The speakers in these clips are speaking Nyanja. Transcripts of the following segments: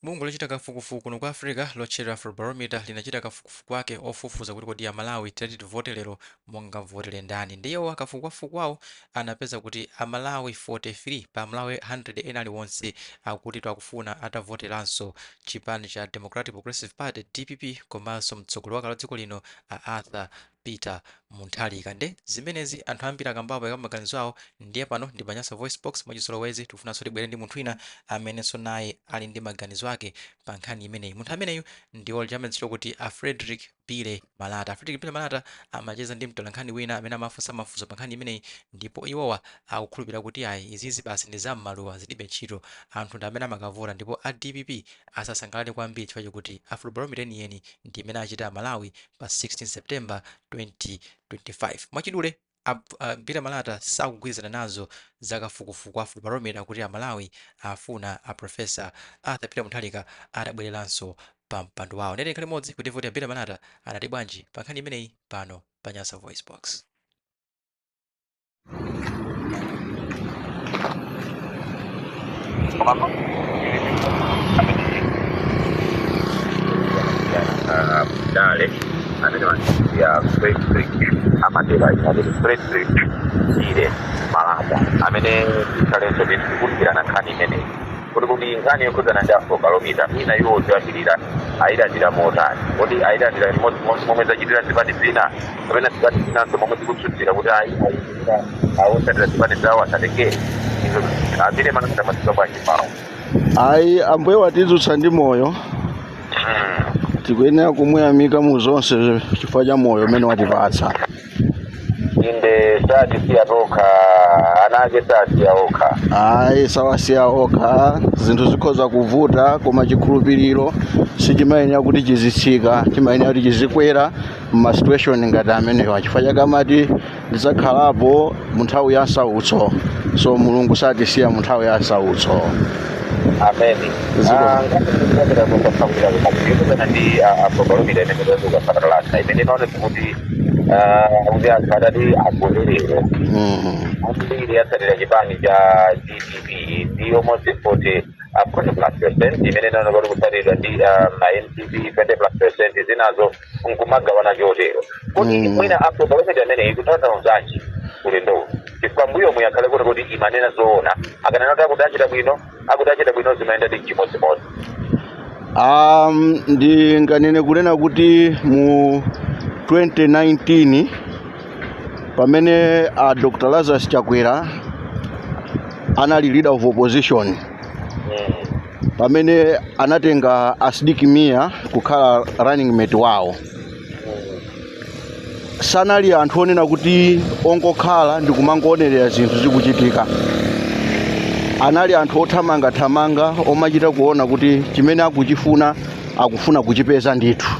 Bungwe lochita kafukufuku kuno ku Africa lotchedwa Afrobarometer linachita kafukufuku wake ofufuza kuti kodi Amalawi titati tivote lero mungavotere ndani. Ndiye iwo kafukufuku wawo anapeza kuti Amalawi 43 pa Amalawi 100 ena aliwonse akuti akufuna atavoteranso chipani cha Democratic Progressive Party, DPP, komanso mtsogoleri wakale wa dziko lino a Arthur Peter Mutharika. Nde zimenezi anthu ambiri akambapo ayika maganizo awo. Ndiye pano ndi pa Nyasa VoiceBox, mwachizolowezi tikufunanso tibwere ndi munthu wina amenenso naye ali ndi maganizo ake pa nkhani imeneyi. Munthu ameneyu ndi amadziwika kuti a Frederick Billy Malata. A Frederick Billy Malata amacheza ndi mtolankhani wina amene amafunsa mafunso pa nkhani imeneyi, ndipo iwowa akukhulupirira kuti ayi, izizi basi ndi zam'maluwa, zilibe ntchito, anthu ndi amene amakavota, ndipo a DPP asasangalale kwambiri chifukwa chokuti Afrobarometer yeniyeni ndi imene achita Amalawi pa 16 September 2025. Mwachidule, a Billy Malata sakugwirizana nazo za kafukufuku wa Afrobarometer kuti Amalawi afuna a Professor Arthur Peter Mutharika atabwereranso pa mpando wawo. Ndiye tikhale limodzi kuti timve kuti a Billy Malata anati bwanji pa nkhani imeneyi pano pa Nyasa VoiceBox. Dale amene ya Frederick amatera amene Frederick Billy Malata amene tikhalenso tikulimbirana nkhani imeneyi kuti nkhani yokhudzana ndi Afrobarometer, mwina iwo zoyambirira ayilandira motani? Kodi ayilandira limodzi momwe zachitira zipani zina, kapena zipani zinanso momwe zikutsutsira kuti ayi, awotsatira zipani zawo asatengere izo? A Billy Malata, mwadzuka bwanji pawo? Ayi, Ambuye watidzutsa ndi moyo. Tikuyenera kumuyamika mu zonse chifukwa cha moyo umene watipatsa. Inde, satisiya tokha, ana ake sasiya okha. Ayi, sawasiya okha. Zinthu zikhoza kuvuta, koma chikhulupiriro sichimayenera kuti chizitsika, chimayenera kuti chizikwera mma situation ngati amenewa, chifukwa chake amati ndidzakhalapo mu nthawi ya nsautso. So Mulungu satisiya mu nthawi ya nsautso. Ameni. Ziko. Nkhani ndi Afrobarometer imene tadzuka sabata latha, imene inaonetsa kuti anthu atati avote ambiri atsatira chipani cha DPP ndi almost 40 plus percent, imene inaoneka kuti kutsatidwa ndi ma MCP 20 plus percent, zinazo nkumagawana chotero. Kodi mwina Afrobarometer imeneyi ikutanthauzanji ulendo uno? Chifukwa mbuyo muyakhale kuti imanena zoona, akanena kuti akuti achita bwino, akuti achita bwino, zimayenda ndi chimodzimodzi. Ndinganene kunena kuti mu 2019, pamene a Dr Lazarus Chakwera anali leader of opposition, pamene anatenga a Sidik Mia kukhala running mate wawo, sanali anthu onena kuti ongokhala ndi kumangoonerera zinthu zikuchitika. Anali anthu othamangathamanga, omachita kuona kuti chimene akuchifuna akufuna kuchipeza ndithu.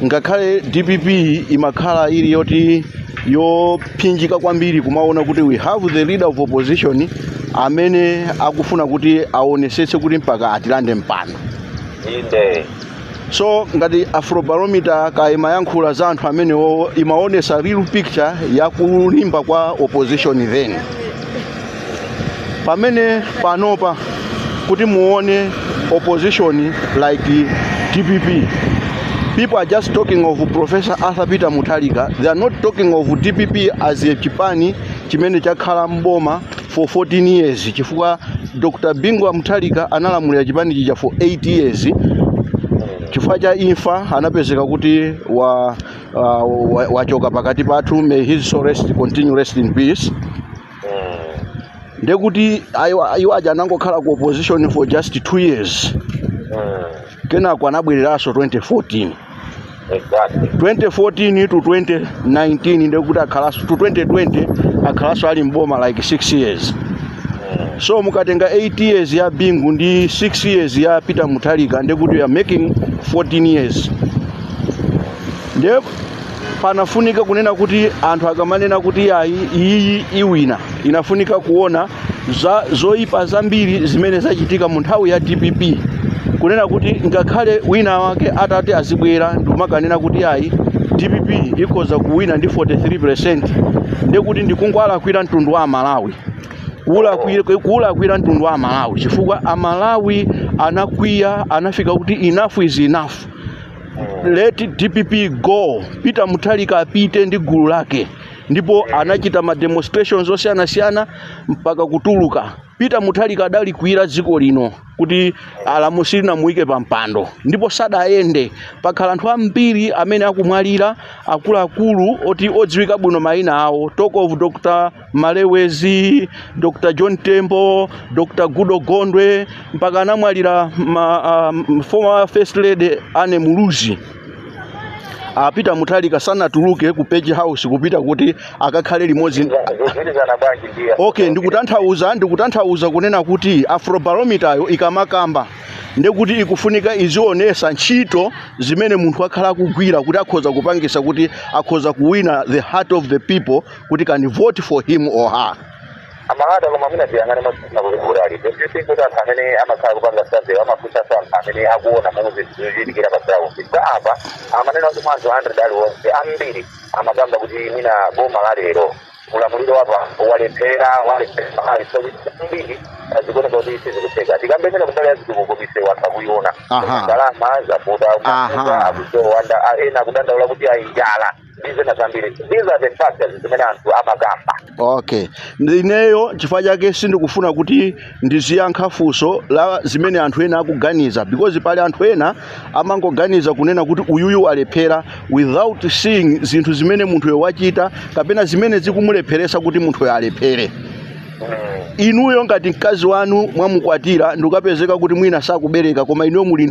Ngakhale DPP imakhala ili yoti yophinjika kwambiri, kumaona kuti we have the leader of opposition amene akufuna kuti aonesetse kuti mpaka atilande mpando. So ngati Afrobarometer ka imayankhula za anthu amenewo, imaonesa real picture ya kulimba kwa opposition then. Pamene panopa kuti muone opposition like DPP, people are just talking of Professor Arthur Peter Mutharika. They are not talking of DPP as a chipani chimene chakhala mboma for 14 years, chifukwa Dr Bingu Mutharika analamulira chipani chija for 8 years. Chifukwa cha imfa anapezeka kuti wachoka pakati pathu. May his soul rest, continue rest in peace. Ndekuti iwo aja anangokhala ku opposition for just 2 years, kenako anabwereranso 2014. 2014 to 2019, ndekuti akhalanso to 2020, akhalanso ali mboma like 6 years. So mukatenga 8 years ya Bingu ndi 6 years ya Peter Mutharika, ndekuti we are making 14 years. Ndiye panafunika kunena kuti anthu akamanena kuti ayi, iyi iwina, inafunika kuona za zoyipa zambiri zimene zachitika mu nthawi ya DPP, kunena kuti ngakhale wina wake atati azibwera ndikumakanena kuti ayi, DPP ikhoza kuwina ndi 43%, ndekuti ndikungwalakwira mtundu wa Malawi. Kuwulakwira mtundu wa Amalawi, chifukwa Amalawi anakwiya, anafika kuti enough is enough, let DPP go, Peter Mutharika apite ndi gulu lake. Ndipo anachita ma demonstrations osiyanasiyana mpaka kutuluka. Peter Mutharika adalikwira dziko lino kuti alamusiri namuyike pa mpando, ndipo sadayende. Pakhala anthu ambiri amene akumwalira, akuluakulu oti odziwika bwino mayina awo, talk of Dr Malewezi, Dr John Tembo, Dr Goodall Gondwe, mpaka anamwalira former First Lady Anne Muluzi. Peter Mutharika sanatuluke ku Page House kupita kuti akakhale limodzi. Zogwirizana bwanji ndiye? Okay, ndikutanthauza kunena kuti Afrobarometer ikamakamba, ndekuti ikufunika izionesa ntchito zimene munthu akhala akugwira kuti akhoza kupangisa kuti akhoza kuwina the heart of the people kuti can vote for him or her. Amalata, koma mwina tiyang'ane mosina kuti ali, don't you think kuti anthu amene amakhala kupanga survey amafunsanso anthu amene akuona momwe zinthu zikuchitikira pa ground? Kwa apa amanena kuti mwa anthu 100 aliwonse, ambiri amakamba kuti mwina boma la lero, ulamuliro wapa walephera, walephera. So ambiri zikuoneka kuti sizikutheka. Tikambe imene kumbali ya zitukuko, misewu anthu akuiona, ndalama zavuta, mafuta akusowa, ena akudandaula kuti ayi, njala ndi zina zambiri. These are the factors zimene anthu amakamba. Okay, ineyo chifukwa chake sindikufuna kuti ndiziyankha funso la zimene anthu ena akuganiza, because pali anthu ena amangoganiza kunena kuti uyuyu alephera without seeing zinthu zimene munthuyo wachita kapena zimene zikumulepheresa kuti munthuyo alephere. Inuyo ngati mkazi wanu mwamukwatira, ndikukapezeka kuti mwina sakubereka, koma inuyo muli ndi